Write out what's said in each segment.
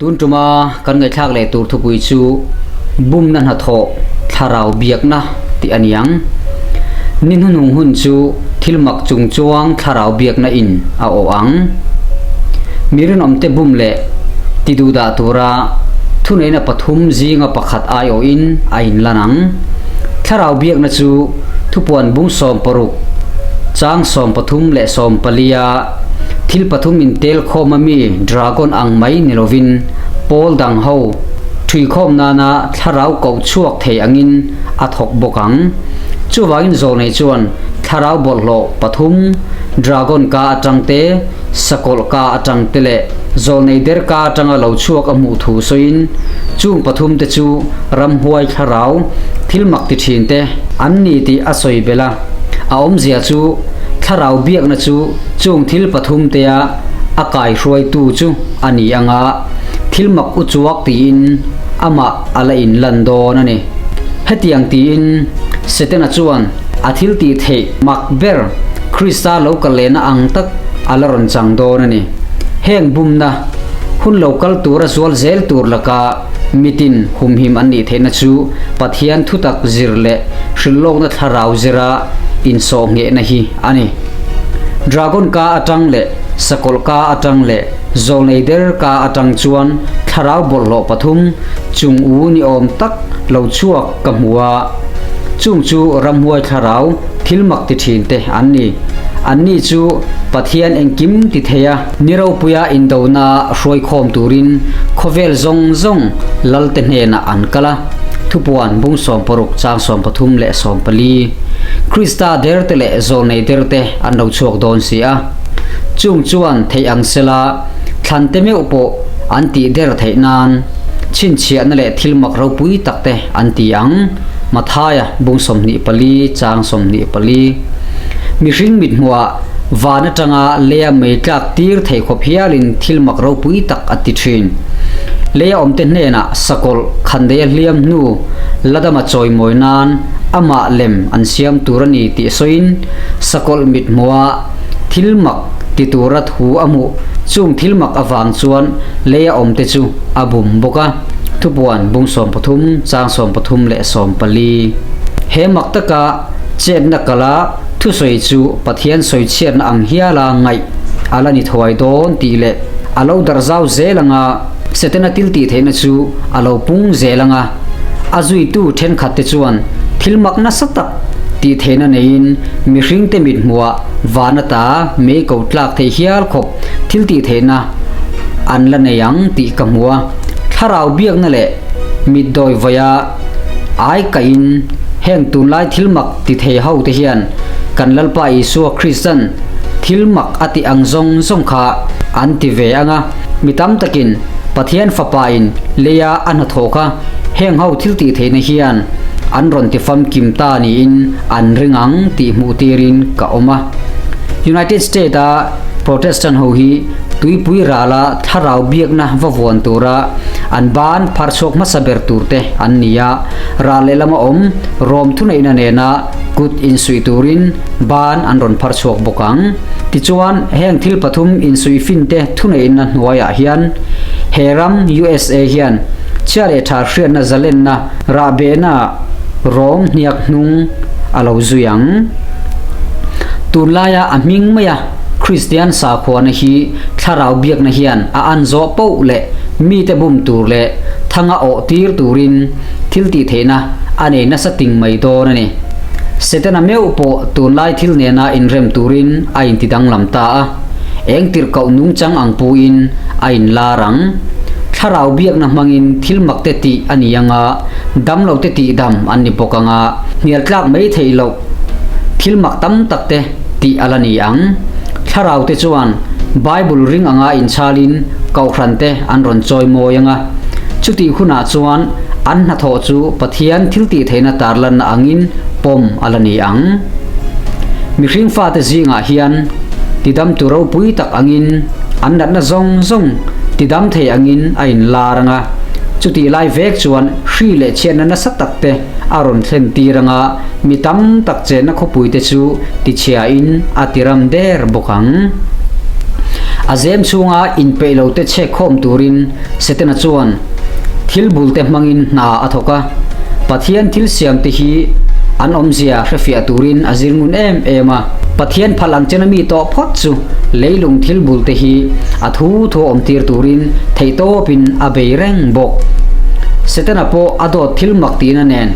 Tun tuma kan ngaihthlak leh tur thupui chu Bumna hnathawh thlarau biakna tih a ni ang. Ni hnuhnung hun chu thil mak chung chuang thlarau biakna in a awh ang. Mi rinawmte bum leh ti duhdah tura thuneihna pathum zinga pakhat aiawhin a inlan ang. Thlarau biakna chu thupuan bung 60, chang 13 leh 14 a thil pathum intel khawm ami dragon ang mai ni lovin pawl dang ho ṭhuikhawm nana thlarau koh chhuak thei angin a thawk bawk ang. Chuvangin zawlnei chuan thlarau bawlhhlawh pathum, dragon ka aṭang te, sakawlh ka aṭang te leh zawlnei der ka aṭanga lo chhuak a hmuh thu sawiin chung pathum te chu ramhuai thlarau thil mak ti ṭhin te an ni tih a sawi belh a. A awmzia chu thlarau biakna chu chung thil pathum tea a kaihruaitu chu a ni ang a, thil mak u chuak tiin amah a la inlan dawn a ni. Hetiang tiin Setana chuan a thil tih theih mak ber Krista lo kal lehna ang tak a la rawn chang dawn a ni. Heng bumna hun lo kal tura zual zel tur laka mitin humhim an nih theihna chu Pathian thutak zir leh hrilhlawkna thlarau zira insawhnghehna hi a ni. Dragon ka atang leh sakawlh ka atang leh zawlnei der ka atang chuan thlarau bawlhhlawh pathum chung u ni awm tak lo chhuak ka hmu a. Chung chu ramhuai thlarau thil mak ti thin te an ni. Anni chu Pathian engkim ti thei a. Ni ropuia indona hruaikhawm turin khawvel zawng zawng lalte hnenah an kal a. Thupuan bung 60 chang 13 leh 14. Krista derte leh zawlnei derte an lo chhuak dawn si a. Chung chuan theih ang sela thlante meuh pawh an tih der theih nan chhinchhiahna leh thil mak ropui takte an ti ang, Mathaia bung 24 chang 24. Mihring mithmuhah van atanga leia mei tlak tir thei khawp hialin thil mak ropui tak a ti thin. Leia awmte hnenah sakawlh khandeia hliam hnu ladama chawimawi nan amah lem an siam tur a ni tih sawiin sakawlh mithmuha thil mak ti tura thu a hmuh chung thil mak avang chuan leia awmte chu a bum bawk a. Thupuan bung 13 chang 13 leh 14. He mak taka chetna kala thusawi chu Pathian sawichhiatna ang hiala ngaih a la ni thuai dawn tih leh a lo darh zau zel anga Setana thil tih theihna chu a lo pung zel anga a zuitu thenkhatte chuan thil mak nasa tak tih theihna neiin mihringte mithmuhah van ata mei ko tlak theih hial khawp thil tih theihna an la nei ang tih ka hmu a. Thlarau biakna leh mitdawi vaia ai kaihin heng tunlai thil mak ti thei ho te hian kan Lalpa Isua Kristan thil mak a tih ang zawng zawng kha an ti ve ang a. Mi tam takin Pathian Fapa in leia a hnathawh kha heng ho thil tih theihna hian an rawn ti famkim ta niin an ring ang tih hmuh tirin ka awm a. United State a Protestant ho hi tuipui rala thlarau biakna va vuan tura an ban phar chhuak hmasa ber tur te an ni a, ral lehlam a awm rawm thuneihna nena kut insuih turin ban an rawn phar chhuak bawk ang. Tichuan, heng thil pathum insuihfin te thuneihna hnuaiah hian he ram USA hian chhia leh tha hriatna zalenna rahbehna rawm hniak hnung a lo zui ang. Tunlaia a hming maia Kristian sakhuana hi thlarau biakna hian a an zawh poh leh mite bum tur leh thanga awh tir turin thil tih theihna a nei nasa ting mai dawn a ni. Setana meuh pawh tunlai thil nena inrem turin a inti danglam ta a, eng tirhkoh nungchang ang puin a inlar ang. Thlarau biakna hmangin thil mak te tih a ni ang a, damlo te tih dam an ni bawk ang a, hnial tlak mai theih loh thil mak tam tak te tih a la ni ang. Thlarau te chuan Bible ring anga inchhalin kohhran te an rawn chawi mawi ang a, chutih hunah chuan an hnathawh chu Pathian thil tih theihna tarlanna angin pawm a la ni ang. Mihring fate zingah hian tidamtu ropui tak angin an natna zawng zawng tidam thei angin a inlar ang a, chutih lai vek chuan hri leh chhiatna nasa tak te a rawn thlen tir ang a, mi tam tak chenna khawpui te chu tichhiain a tiram der bawk ang. A zem chhunga inpeih lo te chhek khawm turin Setana chuan thil bul te hmangin hna a thawk a, Pathian thil siam te hi an awmzia hrefiah turin a zir ngun em em a. Pathian phal ang chen a mi tawh phawt chu leilung thil bul te hi a thu thu awm tir turin theihtawpin a bei reng bawk. Setana pawh a dawt thil mak tihna nen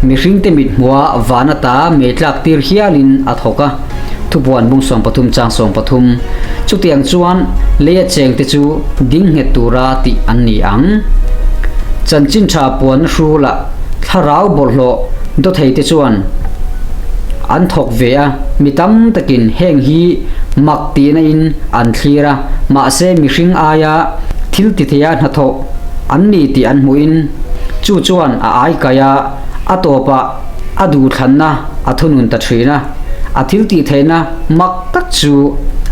mihringte mit hmuha van ata mei tlak tir hialin a thawk a. Thupuan bung 13 chang 13, Chutiang chuan leia chengte chu ding nghet tura tih an ni ang. Chanchin tha puanna hrulah thlarau bawlhhlawh dawtheite chuan an thawk ve a, mi tam takin heng hi mak tihna in an thlir a, mahse mihring aia thil titheia hnathawh an ni tih an hmuhin chu chuan a aikaih a, a tawpah a duhthlanna a thunun ta thin a, a thil tih theihna mak tak chu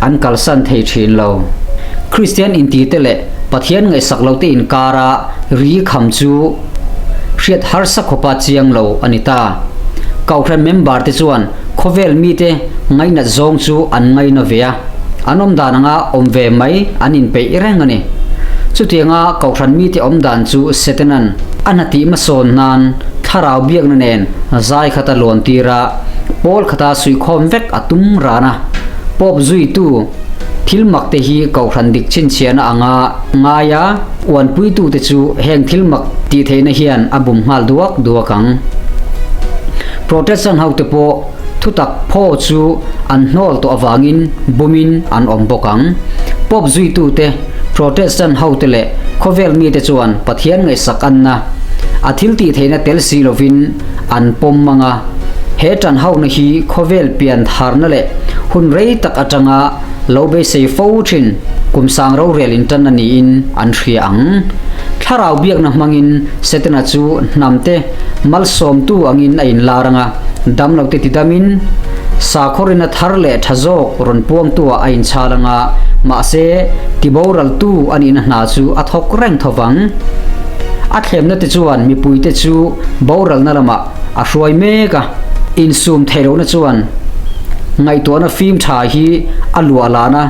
an kalsan thei thin lo. Kristian intite leh Pathian ngaihsak lote inkara ri kham chu hriat harsa khawpa chiang lo a ni ta. Kohhran member te chuan khawvel mite ngainat zawng chu an ngaina ve a, an awm dan anga awm ve mai an inpeih reng a ni. Chutianga kohhran mite awm dan chu Setanan a hna tih hmasawn nan thlarau biakna nen zai khata lawn tir a, pawl khata suihkhawm vek a tum ran a. Pawp zuitu thil mak te hi kohhran dik chhinchhiahna anga ngai a, uanpuitute chu heng thil mak tih theihna hian a bum nghal duak duak ang. Protestant hote pawh thutak phaw chu an hnawl tawh avangin bumin an awm bawk ang. Pawp zuitute, Protestant hote leh khawvel mite chuan Pathian ngaihsak anna a thil tih theihna tel si lovin an pawm mang a. He ṭanhauhna hi khawvel pian tharna leh hun rei tak aṭanga lo beisei fo ṭhin kum sang rorel inṭanna niin an hria ang. Thlarau biakna hmangin Setana chu hnamte malsawmtu angin a inlar ang a, damlote tidamin sakhawrina thar leh ṭha zawk rawn puangtuah a inchhal ang a, mahse tiboraltu a nihna hna chu a thawk reng tho vang. A thlemnate chuan mipuite chu boralna lamah a hruai mek a, insum theih lohna chuan ngaihtuahna fim tha hi a luah lan a,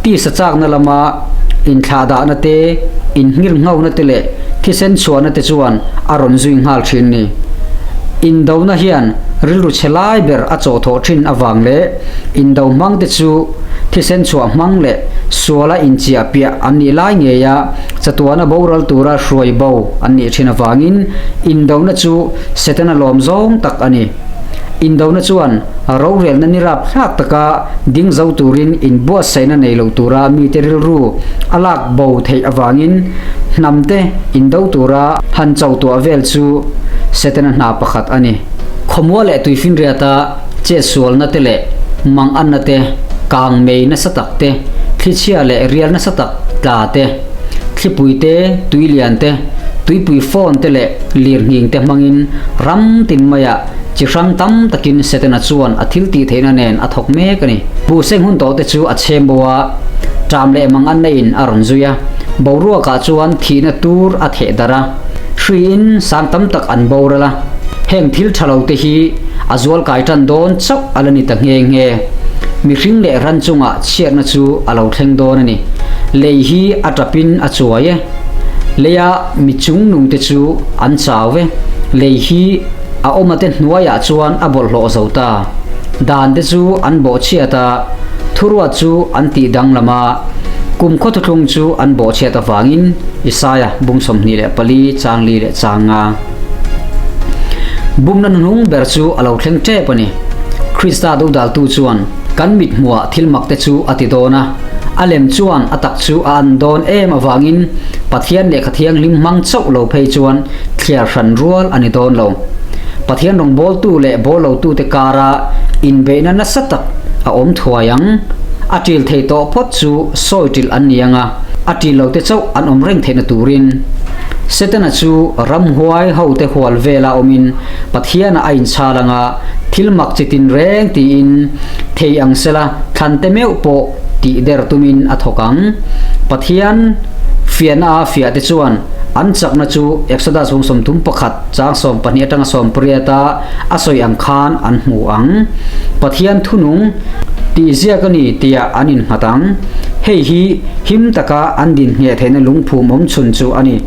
tisa chakna lama inthlahdahna te, inhngirnghona te leh thisen chhuahna te chuan a rawn zui nghal thin ni. Indona hian rilru chhe lai ber a chawhthawh thin avang leh indo hmang te chu thisen chhuah hmang leh suala inchiah piah an nih lai ngeia chatuana boral tura hruai bo an nih thin avangin indona chu Setana lawm zawng tak a ni. Indona chuan rorelna ni rap thlak taka ding zo turin inbuatsaihna nei lo tura mite rilru a lak bo theih avangin hnamte indo tura han cho tuah vel chu Setana hna pakhat a ni. Khawmual leh tuifinriata chetsualna te leh manganna te, kangmei nasa tak te, thlichhia leh rial nasa tak tla te, Thlipui te, tuilian te, tuipui phone te leh lirnghing te hmangin ram tin maiah chi hrang tam takin Setana chuan a thil tih theihna nen a thawk mek a ni. Pu Seng hun tawh te chu a chhem bo a, ṭam leh mang an neiin a rawn zui a, boruakah chuan thihna tur a theh darh a, hriin sang tam tak an boral a, heng thil ṭha lo te hi a zual kai ṭan dawn chauh a la ni ta nghe nghe. Mihring leh ran chungah chhiatna chu a lo thleng dawn a ni. Lei hi a tapin a chuai e. Leia mi chungnung te chu an chau e. Lei hi a awma te hnuaiah chuan a bawlhhlawh zo ta. Dan te chu an bawhchhiat a, thuruat chu an tih danglam a, kum khaw thuthlung chu an bawhchhiat avangin Isaia bung 24 chang li leh chang nga. Bumna hnuhnung ber chu a lo thleng tep a ni. Krista dodaltu chuan kan mit hmuhah thil mak te chu a ti dawn a, a lem chuan a tak chu a an dawn em avangin Pathian lehkha thianghlim hmang chauh lo phei chuan thliar hran rual a ni dawn lo. Pathian rawngbawltu leh bawllotute kara inbeihna nasa tak a awm thuai ang. A ṭil thei tawh phawt chu sawi ṭilh an ni ang a, a ṭil lote chauh an awm reng theihna turin. Setana chu ramhuai hote hual vela awmin Pathianah a inchhal ang a, thil mak chi tin reng tiin thei ang sela thlan te meuh pawh tih der tumin a thawk ang. Pathian fiahna a fiah te chuan an chakna chu Exodus hung 31 chang 12 atanga 18 a a sawi ang khan an hmu ang. Pathian thunung tih ziak a ni tiah an innghat ang. Hei hi him taka an din ngheh theihna lungphum awm chhun chu a ni.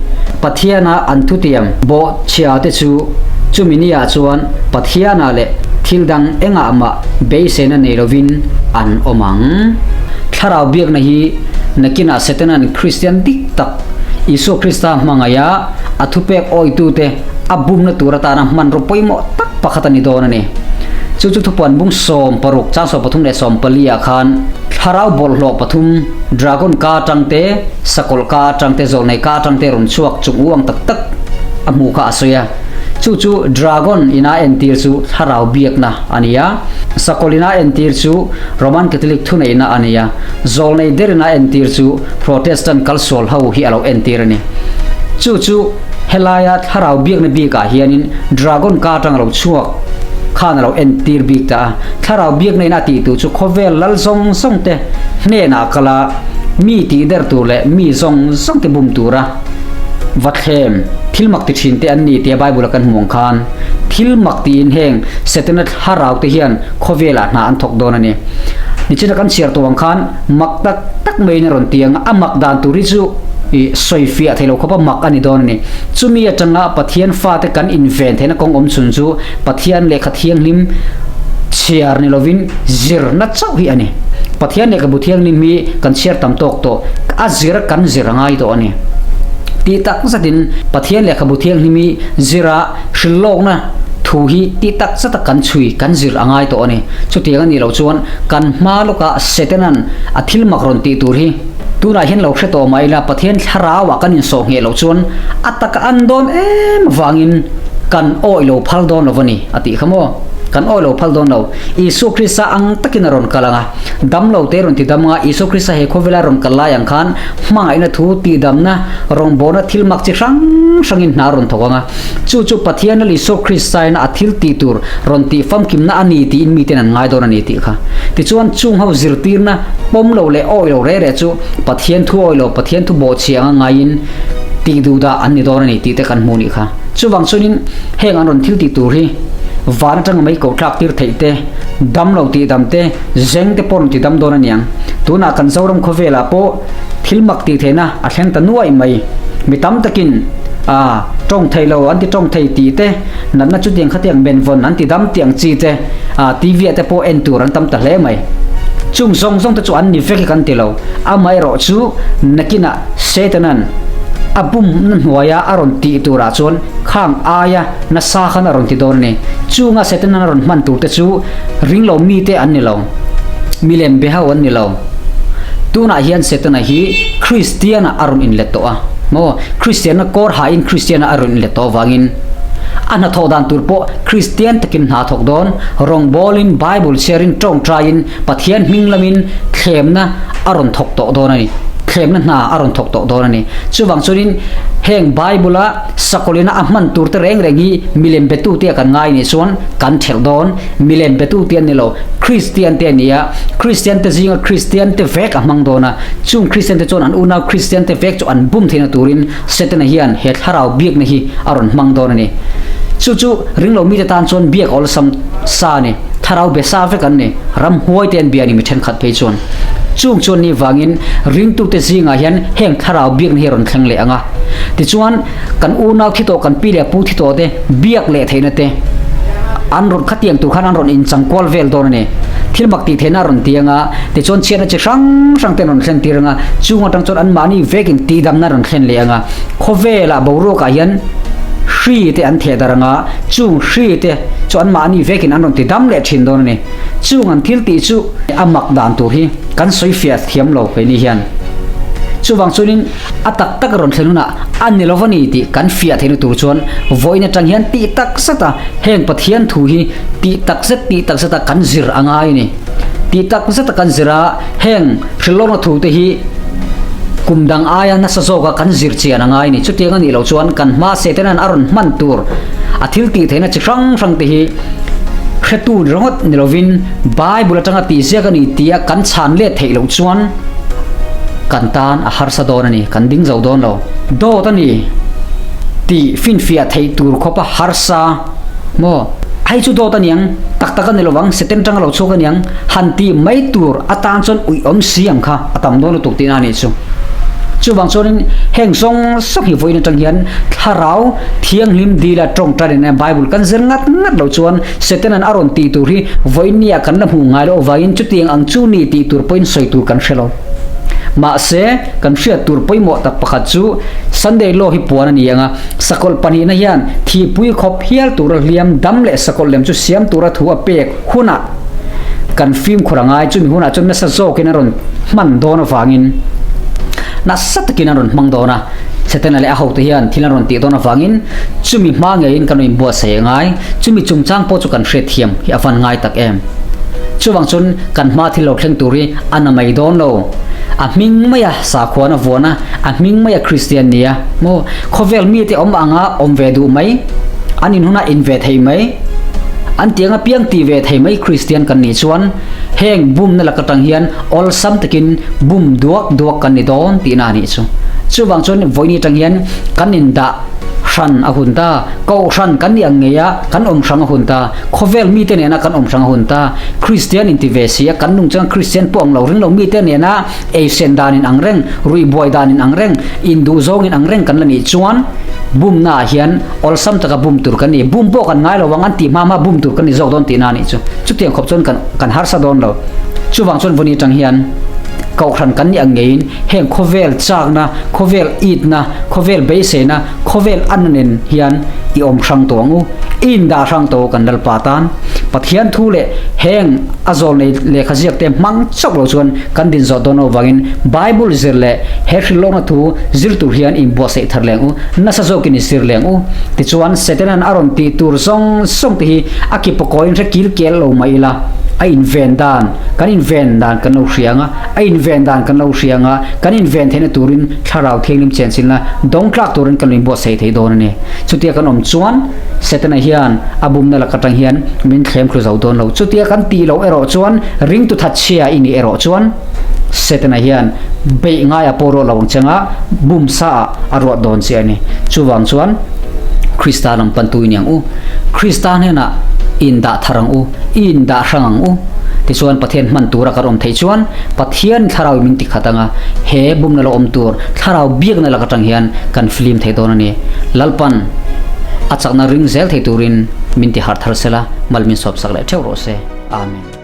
Pathiana an thutiam bawh chhia te chu chumi niah chuan Pathiana leh thil dang engah mah beiseina nei lovin an awm ang. Thlarau biakna hi nakinah Setanan Kristian dik tak Isua Krista hmangaiha a thupek awitute a bumna tur atana hmanraw pawimawh tak pakhat a ni dawn a ni. Chu chu thupuan bung 16 chang 34 ah khan thlarau bawlhhlawh pathum, dragon ka atang te, sakawlh ka atang te, zawlnei ka atang te rawn chhuak chung u ang tak tak a hmuh kha a sawi a. Chu chu dragon ina entir chu thlarau biakna a ni a, sakawlh ina entir chu Roman Catholic thuneihna a ni a, zawlnei der ina entir chu Protestant kalsual ho hi a lo entir a ni. Chu chu helaia thlarau biakna bikah hianin dragon ka atang a lo chhuak khan a lo entir bik ta a. Thlarau biakna in a tih tur chu khawvel lal zawng zawng te hnenah kal a, mi tih der tur leh mi zawng zawng te bum tura va thlem thil mak ti thin te an ni tia Bible a kan hmuh ang khan thil mak tiin heng Setana thlarau te hian khawvelah hna an thawk dawn a ni. Nichina kan chhiar tawh ang khan mak tak tak maiin a rawn ti ang a, a mak dan tur hi chu ih sawifiah theih loh khawpa mak a ni dawn a ni. Chumi atanga Pathian fate kan inven theihna kawng awm chhun chu Pathian lehkha thianghlim chhiar ni lovin zirna chauh hi a ni. Pathian lehkhabu thianghlim hi kan chhiar tam tawk tawh, a zir kan zir a ngai tawh a ni. Tih tak zatin Pathian lehkhabu thianghlim hi zira hrilhlawkna thu hi tih tak zata kan chhui, kan zir a ngai tawh a ni. Chutiang a nih loh chuan kan hma lawkah Setanan a thil mak rawn tih tur hi tunah hian lo hre tawh mah ila Pathian thlarauah kan insawh ngheh loh chuan a taka an dawn em vangin kan awih lo phal dawn lo a ni a tih kha maw? Kan awih lo phal dawn lo. Isua Krista ang takin a rawn kal ang a, dam lo te rawn ti dam ang a, Isua Krista he khawvela rawn kal lai ang khan hmangaihna thu tihdamna rawngbawlna thil mak chi hrang hrangin hna a rawn thawk ang a. Chu chu Pathian lal Isua Kristaina a thil tih tur rawn tih famkimna a ni tiin miten an ngai dawn a ni tih kha. Tichuan, chung ho zirtirna pawm lo leh awih lo reh reh chu Pathian thu awih lo, Pathian thu bawhchhia anga ngaiin tih duh dah an ni dawn a ni tih te kan hmu nih kha. Chuvang chuanin heng an rawn thil tih tur hi van atanga mei koh thlak tir theih te, dam lo tih dam te, zeng te pawh rawn ti dam dawn a niang. Tunah kan Zoram khawvelah pawh thil mak tih theihna a thleng ta nuai mai. Mi tam takin a tawng thei lo an ti tawng thei tih te, natna chutiang khatiang benvawn an ti dam tih ang chi te, a TV ah te pawh en tur an tam ta hle mai. Chung zawng zawng te chu an ni vek hi kan ti lo. Amaherawh chu nakinah Satanan a bumna hnuaia a rawn tih turah chuan khang aia nasa khan a rawn ti dawn a ni. Chunga Satanan a rawn hman tur te chu ringlo mite an ni lo, milem be ho an ni lo. Tunah hian Setana hi Kristiana a rawn inlet tawh a maw? Kristianna kawr hain Kristiana a rawn inlet tawh avangin a hnathawh dan tur pawh Kristian takin hna thawk dawn, rawngbawlin, Bible chhiarin, tawngtaiin, Pathian hming lamin thlemna a rawn thawk tawh dawn a ni. Thlemna hna a rawn thawk tawh dawn a ni. Chuvang chuanin heng Bible-a sakawlina a hman turte reng reng hi milem betute a kan ngai nih chuan kan thelh dawn. Milem betute an ni lo, Kristian te a ni a. Kristian te zinga Kristian te vek a hmang dawn a. Chung Kristian te chuan an unau Kristian te vek chu an bum theihna turin Setana hian he thlarau biakna hi a rawn hmang dawn a ni. Chu chu ringlo mite tan chuan biak awlsam sa a ni. Thlarau be sa vek an ni. Ramhuai te an bia a ni mi thenkhat phei chuan. Chung chuan ni vangin ringtute zingah hian heng thlarau biakna hi a rawn thleng leh ang a. Tichuan, kan unau thi tawh, kan pi leh pu thi tawh te biak leh theihna te an rawn khatiang tur khan an rawn inchang kual vel dawn a ni. Thil mak tih theihna a rawn ti ang a, tichuan chhiatna chi hrang hrang te an rawn thlen tir ang a, chung atang chuan anmahni vekin tihdamna a rawn thlen leh ang a. Khawvelah boruakah hian hri te an theh darh ang a, chung hri te chu anmahni vekin an rawn ti dam leh thin dawn a ni. Chung an thil tih chu a mak dan tur hi kan sawi fiah thiam lo keini hian. Chuvang chuanin a tak tak a rawn thlen hunah a ni lo va ni tih kan fiah theihna tur chuan vawiin atang hian tih tak zet a heng Pathian thu hi tih tak zet tih tak zet a kan zir a ngai a ni. Tih tak zet a kan zir a heng hrilhlawkna thu te hi kum dang aia nasa zawka kan zir chian a ngai a ni. Chutiang a nih loh chuan kan hma seten an a rawn hman tur a thil tih theihna chi hrang hrang te hi hretu ringawt ni lovin Bible atanga tih ziak a ni tia kan chhan let theih loh chuan kan tan a harsa dawn a ni, kan ding zo dawn lo. Dawt a ni tih finfiah theih tur khawpa harsa maw? Hei chu dawt a niang, tak tak a ni lovang, Satan tanga lo chhuak a niang, han ti mai tur atan chuan uih awm si ang kha a tam dawn lutuk tihna a nih chu. Chuvang chuanin heng zawng zawng hi vawiin atang hian thlarau thianghlim dila tawngtai nen Bible kan zir ngat ngat lo chuan Satan-a'n a rawn tih tur hi vawiin nia kan la hmuh ngai loh avangin chutiang ang chu ni tih tur pawhin sawi tur kan hre lo. Mahse, kan hriat tur pawimawh tak pakhat chu Sunday Law hi puan a ni ang a, Sakawlh pahnihna hian thihpui khawp hial tura hliam dam leh sakawlh lem chu siam tura thu a pek hunah kan fimkhur a ngai. Chumi hunah chuan nasa zawkin a rawn hman dawn avangin nasa takin a rawn hmang dawn a, Setana leh a hote hian thil an rawn tih dawn avangin chumi hma ngeiin kan rawn inbuatsaih a ngai. Chumi chungchang pawh chu kan hriatthiam hi a van ngai tak em. Chuvang chuan kan hma thil lo thleng tur hi a na mai dawn lo. A hming maia sakhuan a vuan a, a hming maia Kristian nia maw? Khawvel mite awm anga awm ve duh mai, an in hunah in ve thei mai, an tiang apiang ti ve thei mai Kristian kan nih chuan heng bumna lak atang hian awlsam takin bum duak duak kan ni dawn tihna a nih chu. Chuvang chuan vawiin atang hian kan indah hran a hun ta, kohhran kan nih ang ngei a kan awm hrang a hun ta, Khawvel mite nena kan awm hrang a hun ta, Kristian inti ve si a kan nung chuan Kristian pawh ang lo ring lo mite nena Ei sen dan in ang reng, ruih buai dan in ang reng, in duh zawng in ang reng kan la nih chuan bumna ah hian awlsam taka bum tur kan ni. Bum pawh kan ngai lo ang, an tih hma hma bum tur kan ni zawk dawn tihna a nih chu. Chutiang khawp chuan kan kan harsa dawn lo. Chuvang chuan vawni atang hian kohhran kan nih ang ngeiin heng khawvel chakna, khawvel itna, khawvel beiseina, Khawvel a nunin hian i awm hrang tawh ang u, i indah hrang tawh u kan Lalpa tan. Pathian thu leh heng a zawl nei lehkha ziak te hmang chauh lo chuan kan din zawh dawn avangin Bible zir leh he hrilhlawkna thu zir tur hian inbuatsaih thar leng u, nasa zawkin i zir leng u. Tichuan Setanan a rawn tih tur zawng zawng te hi a ki pawkawiin hre kil kel lo mai ila, a inven dan, kan inven dan kan lo hria ang a, A inven dan kan lo hria anga kan inven theihna turin thlarau thianghlim chenchilna dawng tlak turin kan lo inbuatsaih thei dawn a ni. Chutia kan awm chuan Setana hian a bumna lak atang hian min thlem thlu zo dawn lo. Chutia kan tih loh erawh chuan ringtu thatchhia i nih erawh chuan Setana hian beih ngai a pawh ruah lo ang che anga bum sa ah a ruah dawn che a ni. Chuvang chuan Krista lam pantu i ni ang u. Krista hnenah indah thar ang u. I indah hrang ang u. Tichuan Pathian hman tura kan awm theih chuan Pathian thlarau in min ti khat anga he bumna lo awm tur thlarau biakna lak atang hian kan flim thei dawn a ni. Lalpan a chakna ring zel thei turin min ti harh thar sela, mal min sawp sak leh theuh rawh se. Amen.